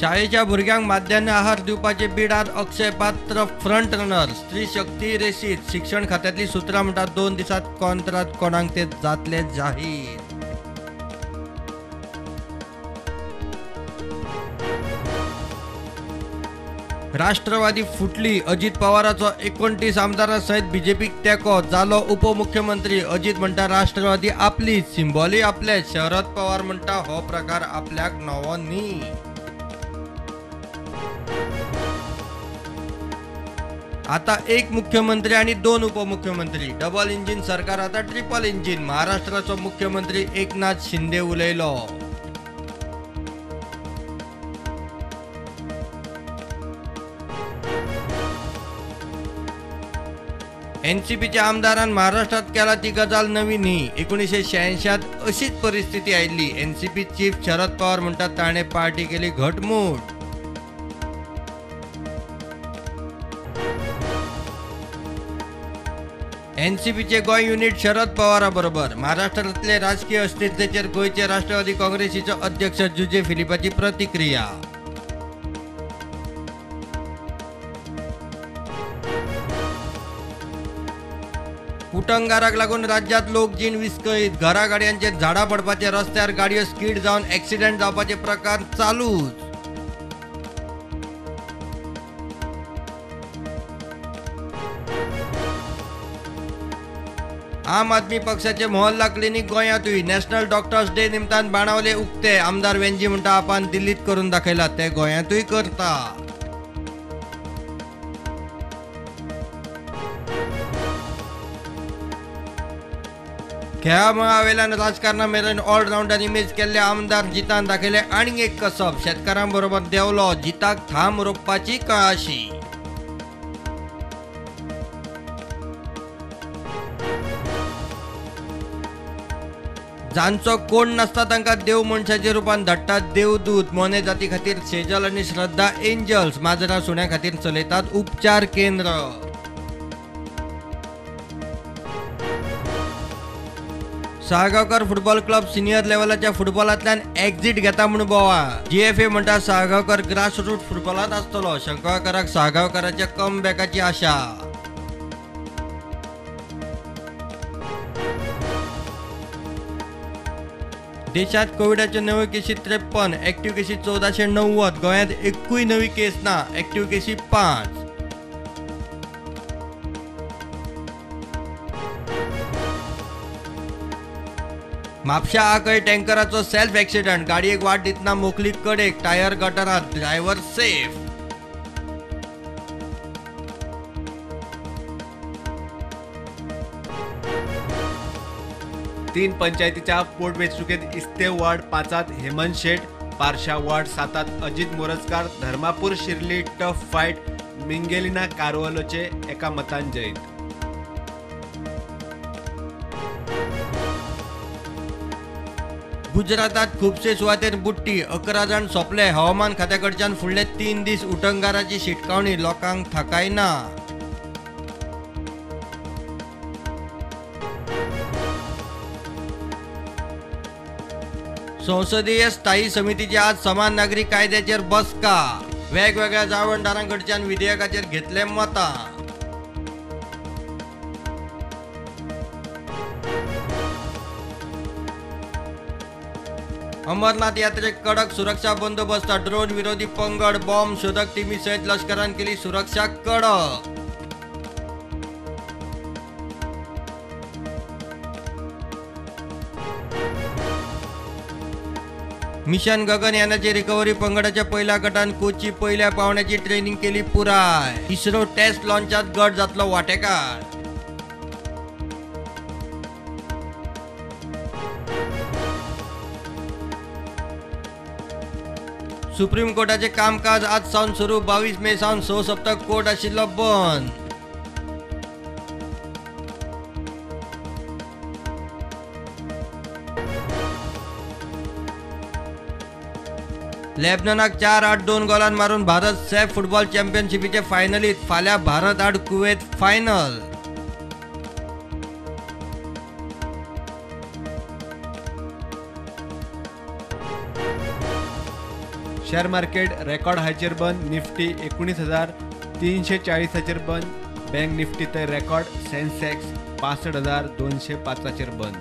शाळेच्या भुरग्यांक माध्यान्ह आहार दिवपाचे बिडात अक्षय पात्र फ्रंट रनर। स्त्री शक्ती रेशीत शिक्षण खात्यातली सूत्रां म्हणटात 2 दिसात कॉन्त्रात कोणाक ते जातले जाहीर। राष्ट्रवादी फुटली, अजित पवाराचो 29 आमदारां सयत बीजेपीक तेंको, जालो उपमुख्यमंत्री। अजित म्हणटा राष्ट्रवादी आपली, सिंबॉली आपले। शरद पवार म्हणटा हो प्रकार आपल्याक नवो न्ही। आता एक मुख्यमंत्री आणि 2 उपमुख्यमंत्री, डबल इंजिन सरकार आता ट्रिपल इंजिन। महाराष्ट्राचो मुख्यमंत्री एकनाथ शिंदे उलयलो। एनसीपीच्या आमदारान महाराष्ट्रात केला ती गजाल नवी न्ही। 1986 अशीच परिस्थिती आयिल्ली। एनसीपी चीफ शरद पवार म्हणटात ताणें पार्टी केली घटमूट। एनसीपीचे गोंय युनिट शरद पवारा बरोबर। महाराष्ट्रांतले राजकीय अस्थिरतेचेर गोंयचे राष्ट्रवादी काँग्रेसीचो अध्यक्ष जुजे फिलिपाची प्रतिक्रिया। उटंगाराक लागून राज्यात लोकजीण विस्कळीत, घरा गाडयांचेर झाडां पडपाचे, रस्त्यार गाडयो स्कीड जावन एक्सिडेंट जावपाचे प्रकार चालूच। आम आदमी पक्षाचे मोहल्ला क्लिनिक गोंयांतूय नॅशनल डॉक्टर्स डे निमतान बाणावले उक्ते। आमदार वेंजी म्हणटा आपण दिल्लीत करून दाखयला ते गोंयांतूय करता। खेळा मळावेल्यान राजकारणा मेरेन ऑलरावंडर इमेज केल्ले आमदार जितान दाखयले आनीक एक कसब। शेतकारां बरोबर देंवलो, जिताक थांब रोखपाची कळाशी। जांचो कोण नासता तांकां देव मनशाच्या रुपान धाडटात देवदूत। मोने जाती खातीर सेजल आनी श्रद्धा एंजल्स माजरां सुण्या खातीर चलयतात उपचार केंद्र। साळगांवकर फुटबॉल क्लब सिनियर लेव्हलाच्या फुटबॉलांतल्यान एक्झिट घेता म्हूण बोवाळ। जीएफए म्हणटा साळगांवकर ग्रासरूट फुटबॉलांत आसतलो। शंकरकराक साळगांवकराच्या कमबॅकाची आशा। देशात कोविडाच्यो नव्यो केशी 53, ऍक्टिव्ह केशी 1490। गोंयांत एकूय नवी केस ना, ऍक्टिव्ह केशी 5। म्हापशा आकय टँकराचो सेल्फ एक्सिडंट, गाडयेक वाट दितना मोखली कडेक, टायर गटरात, ड्रायव्हर सेफ। तीन पंचायतीच्या पोटवेंचणुकेत इस्ते वॉर्ड 5 हेमंत शेठ, पारशा वॉर्ड 7 अजित मोरजकार, धर्मापूर शिर्ली टफ फायट, मिंगेलिना कारवालोचे एका मतान जैत। गुजरातात खुबशे सुवातेर बुडटी, 11 जाण सोंपले। हवामान खात्या कडच्यान फुडले 3 दीस उटंगाराची शिटकावणी, लोकांक थाकाय ना। संसदीय स्थायी समितीची आज समान नागरी कायद्याचेर बसका, वेगवेगळ्या जाळवणदारां कडच्यान विधेयकाचेर घेतले मतां। अमरनाथ यात्रेक कडक सुरक्षा बंदोबस्त, ड्रोन विरोधी पंगड, बॉम्ब शोधक टीमी सयत लष्करान केली सुरक्षा कडक। मिशन गगनयानाची रिकव्हरी पंगडाच्या पहिल्या गटान कोची पहिल्या पावण्याची ट्रेनिंग केली पुराय। इस्रो टेस्ट लॉन्चात गट जातलो वाटेकार। सुप्रीम कोर्टाचे कामकाज आज सावन सुरू, 22 मे सावन 6 सप्तक कोर्ट आशिल्लो बंद। लेबननाक 4-8-2 गोलान मारून भारत सॅफ फुटबॉल चॅम्पियनशिपीचे फायनलीत, फाल्यां भारत आड Kuwait final. Share market record हायचेर बंद. निफ्टी 19,340 बंद. बँक निफ्टी तर रेकॉर्ड. सेन्सेक्स 65,205 बंद.